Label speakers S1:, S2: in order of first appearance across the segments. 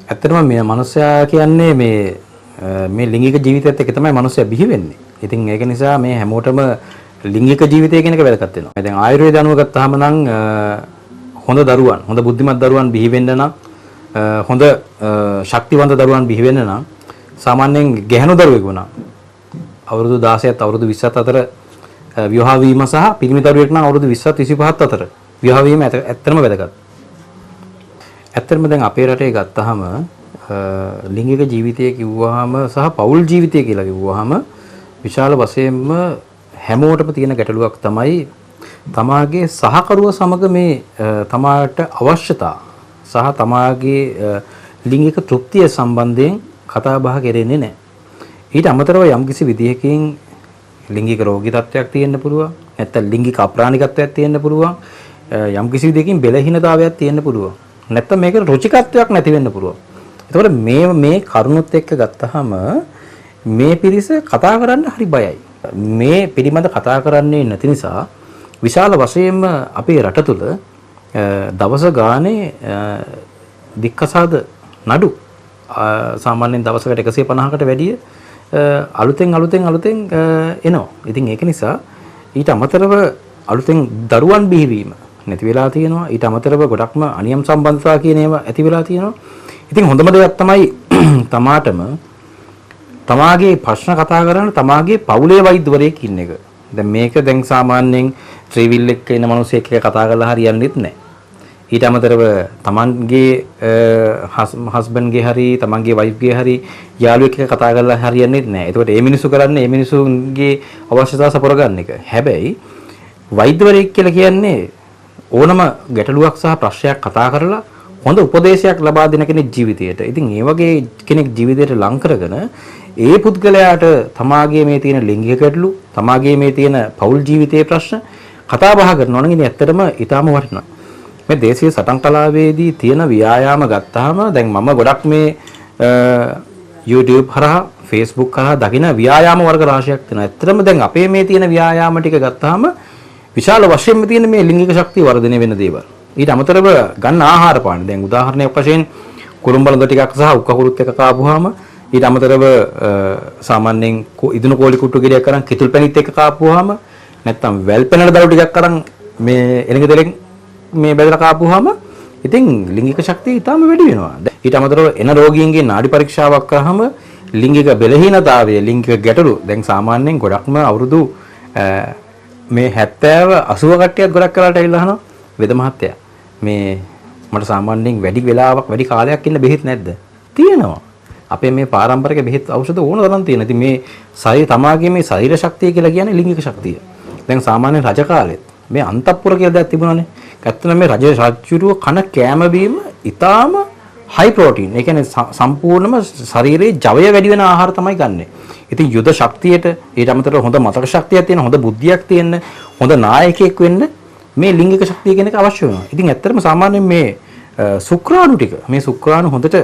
S1: ඇත්තටම මේ මනුස්සයා කියන්නේ මේ මේ ලිංගික ජීවිතයත් එක්ක තමයි මනුස්සයා බිහි වෙන්නේ. ඉතින් ඒක නිසා මේ හැමෝටම ලිංගික ජීවිතය කියන එක වැදගත් වෙනවා. දැන් ආයුර්වේද අනුව ගත්තාම නම් හොඳ දරුවන්, හොඳ බුද්ධිමත් දරුවන් බිහි වෙන්න නම්, හොඳ ශක්තිවන්ත දරුවන් බිහි වෙන්න නම්, සාමාන්‍යයෙන් ගැහැණු දරුවෙකු නම් අවුරුදු 16ත් අවුරුදු 20ත් අතර විවාහ වීම සහ පිරිමි දරුවෙක් නම් අවුරුදු 20ත් 25ත් අතර විවාහ වීම ඇත්තටම වැදගත්. ඇත්තටම දැන් අපේ රටේ ගත්තාම ලිංගික ජීවිතය කිව්වහම සහ පෞල් ජීවිතය කියලා කිව්වහම විශාල වශයෙන්ම හැමෝටම තියෙන ගැටලුවක් තමයි තමාගේ සහකරුව සමග මේ තමාට අවශ්‍යතා සහ තමාගේ ලිංගික තෘප්තිය සම්බන්ධයෙන් කතා බහ කෙරෙන්නේ නැහැ. ඊට අමතරව යම්කිසි විදිහකින් ලිංගික රෝගී තත්ත්වයක් තියෙන්න පුළුවන්. නැත්නම් ලිංගික අප්‍රාණිකත්වයක් තියෙන්න පුළුවන්. යම්කිසි විදිහකින් බෙලහීනතාවයක් තියෙන්න පුළුවන්. නැත්නම් මේකට රුචිකත්වයක් නැති වෙන්න පුළුවන්. එතකොට මේ මේ කරුණුත් එක්ක ගත්තහම මේ පිරිස කතා කරන්න හරි බයයි. මේ පිළිබඳ කතා කරන්නේ නැති නිසා විශාල වශයෙන්ම අපේ රට තුල දවස ගානේ දික්කසාද නඩු සාමාන්‍යයෙන් දවසකට 150කට වැඩිය අලුතෙන් අලුතෙන් අලුතෙන් එනවා. ඉතින් ඒක නිසා ඊට අමතරව අලුතෙන් දරුවන් බිහිවීම නැති වෙලා තියෙනවා. ඊට අමතරව ගොඩක්ම අනියම් සම්බන්ධතා කියන ඒවා ඇති වෙලා තියෙනවා. ඉතින් හොඳම දෙයක් තමයි තමාටම තමාගේ ප්‍රශ්න කතා කරන්න තමාගේ පවුලේ වෛද්‍යවරයෙක් ඉන්න එක. දැන් මේක දැන් සාමාන්‍යයෙන් ත්‍රිවිල් එක්ක ඉන්න මිනිස්සෙක් එක්ක කතා කරලා හරියන්නේත් නැහැ. ඊට අමතරව තමන්ගේ හස්බන්ඩ්ගේ හරි තමන්ගේ වයිෆ්ගේ හරි යාළුවෙක් එක්ක කතා කරලා හරියන්නේත් නැහැ. ඒතකොට ඒ මිනිස්සු කරන්නේ ඒ මිනිස්සුන්ගේ අවශ්‍යතා සපුර ගන්න එක. හැබැයි වෛද්‍යවරයෙක් කියලා කියන්නේ ඕනම ගැටලුවක් සහ ප්‍රශ්නයක් කතා කරලා හොඳ උපදේශයක් ලබා දෙන කෙනෙක් ජීවිතයට. ඉතින් ඒ වගේ කෙනෙක් ජීවිතයට ලං කරගෙන ඒ පුද්ගලයාට තමාගේ මේ තියෙන ලිංගික ගැටලු, තමාගේ මේ තියෙන පෞල් ජීවිතයේ ප්‍රශ්න කතා බහ කරනවා නම් ඉතින් ඇත්තටම ඊටාම වටිනවා. මේ දේශීය සටන් කලාවේදී තියෙන ව්‍යායාම ගත්තාම දැන් මම ගොඩක් මේ YouTube හරහා, Facebook හරහා දකින ව්‍යායාම වර්ග රාශියක් තියෙනවා. ඇත්තටම දැන් අපේ මේ තියෙන ව්‍යායාම ටික ගත්තාම විශාල වශයෙන්ම තියෙන මේ ලිංගික ශක්තිය වර්ධනය වෙන දේවල්. ඊට අමතරව ගන්න ආහාර පාන. දැන් උදාහරණයක් වශයෙන් කුරුම්බලඳ ටිකක් සහ උක්කකුරුත් එක කාපුවාම, ඊට අමතරව සාමාන්‍යයෙන් ඉදුණු කෝලි කුට්ටු ගෙඩියක් අරන් කිතුල් පැණිත් එක්ක කාපුවාම, නැත්තම් වැල් පැනල දරු ටිකක් අරන් මේ එළඟ දෙලෙන් මේ බෙදලා කාපුවාම ඉතින් ලිංගික ශක්තිය ඉතාම වැඩි වෙනවා. ඊට අමතරව එන රෝගීන්ගේ නාඩි පරීක්ෂාවක් කරාම ලිංගික බෙලහීනතාවය, ලිංගික ගැටලු දැන් සාමාන්‍යයෙන් ගොඩක්ම අවුරුදු මේ 70 80 කට්ටියත් ගොඩක් වෙලාවට ඇවිල්ලා අහනවා, වෙද මහත්තයා, මේ මට සාමාන්‍යයෙන් වැඩි වෙලාවක් වැඩි කාලයක් ඉන්න බෙහෙත් නැද්ද? තියෙනවා. අපේ මේ පාරම්පරික බෙහෙත් ඖෂධ ඕන තරම් තියෙනවා. ඉතින් මේ ශරීර තමාගේ මේ ශරීර ශක්තිය කියලා කියන්නේ ලිංගික ශක්තිය. දැන් සාමාන්‍ය රජ කාලෙත් මේ අන්තපුර කියලා දෙයක් තිබුණානේ. ඇත්තටම මේ රජ රජුරුව කන කෑම බීම ඉතාම හයි ප්‍රෝටීන්. ඒ කියන්නේ සම්පූර්ණම ශරීරයේ ජවය වැඩි වෙන ආහාර තමයි ගන්නෙ. ඉතින් යුද ශක්තියට ඊට අමතරව හොඳ මතක ශක්තියක් තියෙන, හොඳ බුද්ධියක් තියෙන, හොඳ නායකයෙක් වෙන්න මේ ලිංගික ශක්තිය කියන එක අවශ්‍ය වෙනවා. ඉතින් ඇත්තටම සාමාන්‍යයෙන් මේ සුක්‍රාණු ටික, මේ සුක්‍රාණු හොඳට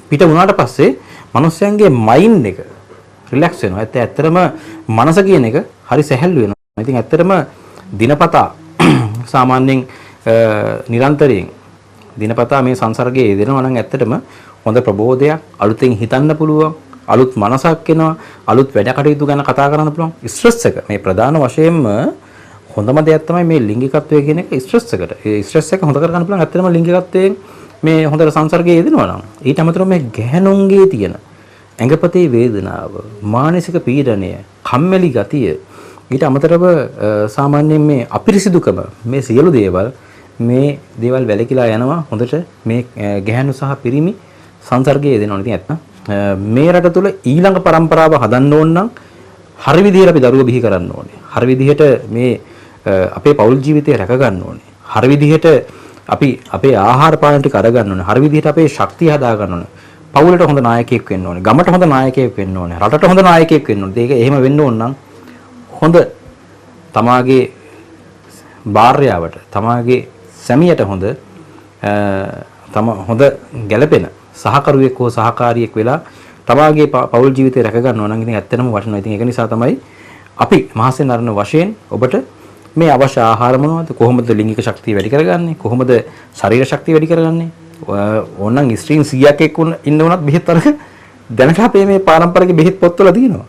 S1: පිට වුණාට පස්සේ මනුස්සයන්ගේ මයින්ඩ් එක රිලැක්ස් වෙනවා. ඇත්තටම මනස කියන එක හරි සැහැල්ලු වෙනවා. ඉතින් ඇත්තටම දිනපතා සාමාන්‍යයෙන් නිරන්තරයෙන් දිනපතා මේ සංසර්ගයේ යෙදෙනවා නම් ඇත්තටම හොඳ ප්‍රබෝධයක්, අලුතෙන් හිතන්න පුළුවන්, අලුත් මනසක් එනවා, අලුත් වැඩ කටයුතු ගැන කතා කරන්න පුළුවන්. ස්ට්‍රෙස් එක මේ ප්‍රධාන වශයෙන්ම හොඳම දෙයක් තමයි මේ ලිංගිකත්වය කියන එක ස්ට්‍රෙස් එකට. ඒ ස්ට්‍රෙස් එක හොඳ කරගන්න පුළුවන් ඇත්තටම ලිංගිකත්වයෙන් මේ හොඳට සංසර්ගයේ යෙදෙනවා නම්. ඊට අමතරව මේ ගැහැණුන්ගේ තියෙන ඇඟපතේ වේදනාව, මානසික පීඩනය, කම්මැලි ගතිය, ඊට අමතරව සාමාන්‍යයෙන් මේ අපිරිසිදුකම, මේ සියලු දේවල් මේ දේවල් වැළකීලා යනවා හොඳට මේ ගැහැණු සහ පිරිමි සංසර්ගයේ යෙදෙනවා. ඉතින් ඇත්ත මේ රට තුල ඊළඟ පරම්පරාව හදන්න ඕන නම් හරි විදිහට අපි දරුවෝ බිහි කරන්න ඕනේ. හරි විදිහට මේ අපේ පෞල් ජීවිතය රැක ගන්න ඕනේ. හරි විදිහට අපි අපේ ආහාර පාන ටික අරගන්න ඕනේ. හරි විදිහට අපේ ශක්තිය හදා ගන්න ඕනේ. පවුලට හොඳ නායකයෙක් වෙන්න ඕනේ. ගමට හොඳ නායකයෙක් වෙන්න ඕනේ. රටට හොඳ නායකයෙක් වෙන්න ඕනේ. ඒක එහෙම වෙන්න ඕන නම් හොඳ තමාගේ භාර්යාවට, තමාගේ සැමියට හොඳ තම හොඳ ගැළපෙන සහකරුවෙක් හෝ සහකාරියෙක් වෙලා තමාගේ පෞල් ජීවිතය රැක ගන්නවා නම් ඉතින් ඇත්තටම වටිනවා. ඉතින් ඒක නිසා තමයි අපි මහසෙන් අරණ වශයෙන් ඔබට මේ අවශ්‍ය ආහාර මොනවද, කොහොමද ලිංගික ශක්තිය වැඩි කරගන්නේ, කොහොමද ශරීර ශක්තිය වැඩි කරගන්නේ, ඕනනම් ස්ත්‍රීන් 100ක් එක්ක ඉන්න උනත් බෙහෙත් වර්ග දැනට අපේ මේ පාරම්පරික බෙහෙත් පොත්වල තියෙනවා.